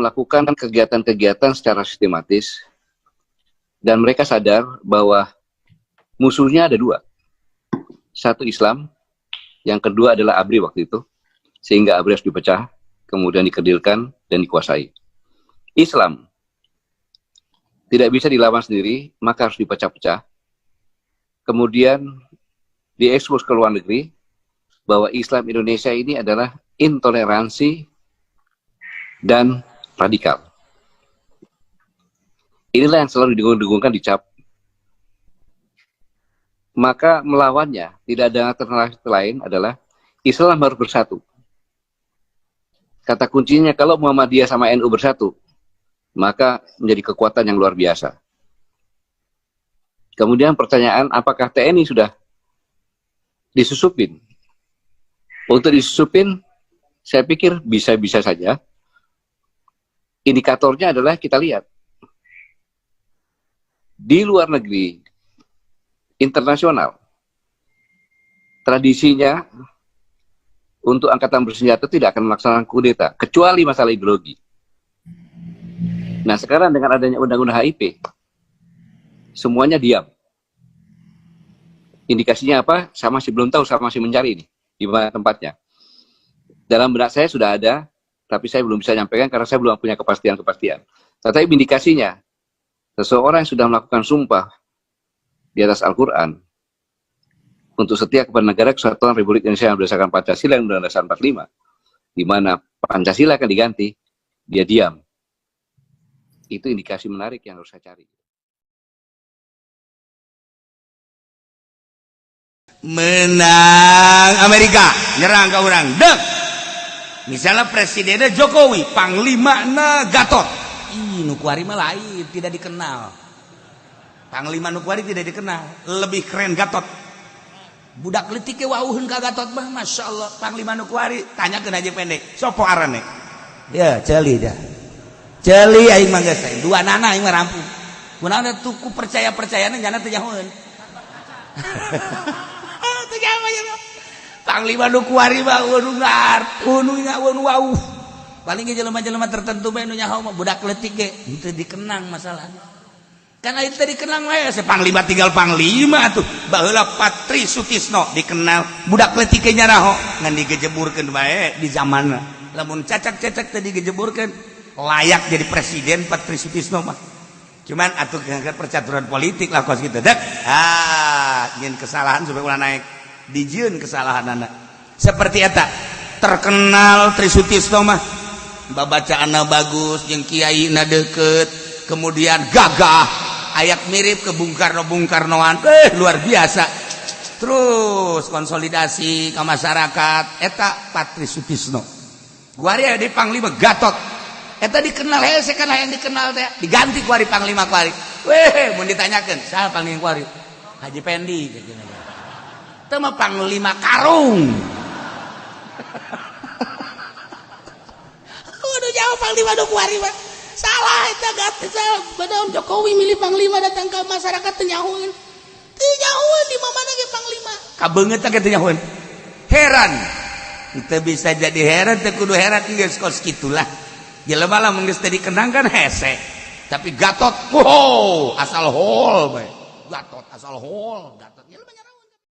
melakukan kegiatan-kegiatan secara sistematis dan mereka sadar bahwa musuhnya ada dua. Satu Islam, yang kedua adalah ABRI waktu itu, sehingga ABRI harus dipecah, kemudian dikerdilkan dan dikuasai. Islam tidak bisa dilawan sendiri, maka harus dipecah-pecah. Kemudian diekspos ke luar negeri bahwa Islam Indonesia ini adalah intoleransi dan radikal. Inilah yang selalu didengung-dengungkan, dicap. Maka melawannya tidak ada alternatif lain adalah Islam harus bersatu. Kata kuncinya kalau Muhammadiyah sama NU bersatu, maka menjadi kekuatan yang luar biasa. Kemudian pertanyaan, apakah TNI sudah disusupin? Untuk disusupin, saya pikir bisa-bisa saja. Indikatornya adalah kita lihat. Di luar negeri, internasional, tradisinya untuk angkatan bersenjata tidak akan melaksanakan kudeta, kecuali masalah ideologi. Nah, sekarang dengan adanya Undang-Undang HIP, semuanya diam. Indikasinya apa? Saya masih belum tahu, saya masih mencari ini, di mana tempatnya. Dalam benak saya sudah ada, tapi saya belum bisa nyampaikan karena saya belum punya kepastian-kepastian. Tetapi indikasinya, seseorang yang sudah melakukan sumpah di atas Al-Quran untuk setia kepada negara kesatuan Republik Indonesia yang berdasarkan Pancasila yang Undang-Undang Dasar 45, di mana Pancasila akan diganti, dia diam. Itu indikasi menarik yang harus saya cari. Menang Amerika, nyerang ke orang. Dek. Misalnya presidennya Jokowi, panglimana Gatot. Ih, nu kuari mah lain, tidak dikenal. Panglima nu kuari tidak dikenal, lebih keren Gatot. Budak leutik ge wauheun ka Gatot mah, Masya Allah. Panglima nu kuari, tanyakeun aja pendek. Sopo arane? Ya, ceuli dah. Ceuli aing mah geus, dua nana aing mah rampung. Kunaon tuh ku percaya-percayana nyana teu nyahoeun. Teu nyaho ya. Panglima nu kuari mah nu ngar, nu nu wau. Paling ge jelema-jelema tertentu bae nu nyaho mah, budak leutik ge henteu dikenang masalahna. Kan aing teh dikenang wae, se panglima tinggal panglima atuh. Baheula Patri Sutisno dikenal, budak leutik ge nyaraho ngan digejeburkeun bae di zamanna. Lamun cacak-cacak teh digejeburkeun, layak jadi presiden Patri Sutisno mah. Cuman atuh percaturan politik lah kos gitu. Dek. Ah, ingin kesalahan supaya ulah naik. Dijieun kesalahan anak. Seperti eta terkenal Tri Sutisno mah. Babacaanna bagus, jeung kiai na deket, kemudian gagah, ayak mirip ke Bung Karno, Bung Karnoan, luar biasa. Terus konsolidasi ke masyarakat, eta Patri Sutisno. Kuari di Panglima Gatot. Eta dikenal hese kan yang dikenal teh, diganti kuari Panglima kuari. Weh, mun ditanyakeun, saha Panglima kuari? Haji Pendi gitu. Teu mah Panglima Karung. Waduh, jauh Panglima nu kuari mah. Salah eta Gatot, salah. Badaun Jokowi milih Panglima datang ke masyarakat teu nyahoeun. Teu nyahoeun di mana ge Panglima. Kabeungeut teh teu nyahoeun. Heran. Teu bisa jadi heran, teu kudu heran geus kos kitulah. Jelema lamun geus teu dikenang kan hese. Tapi Gatot, wow, asal hol bae. Gatot asal hol, Gatot jelema nyaraho.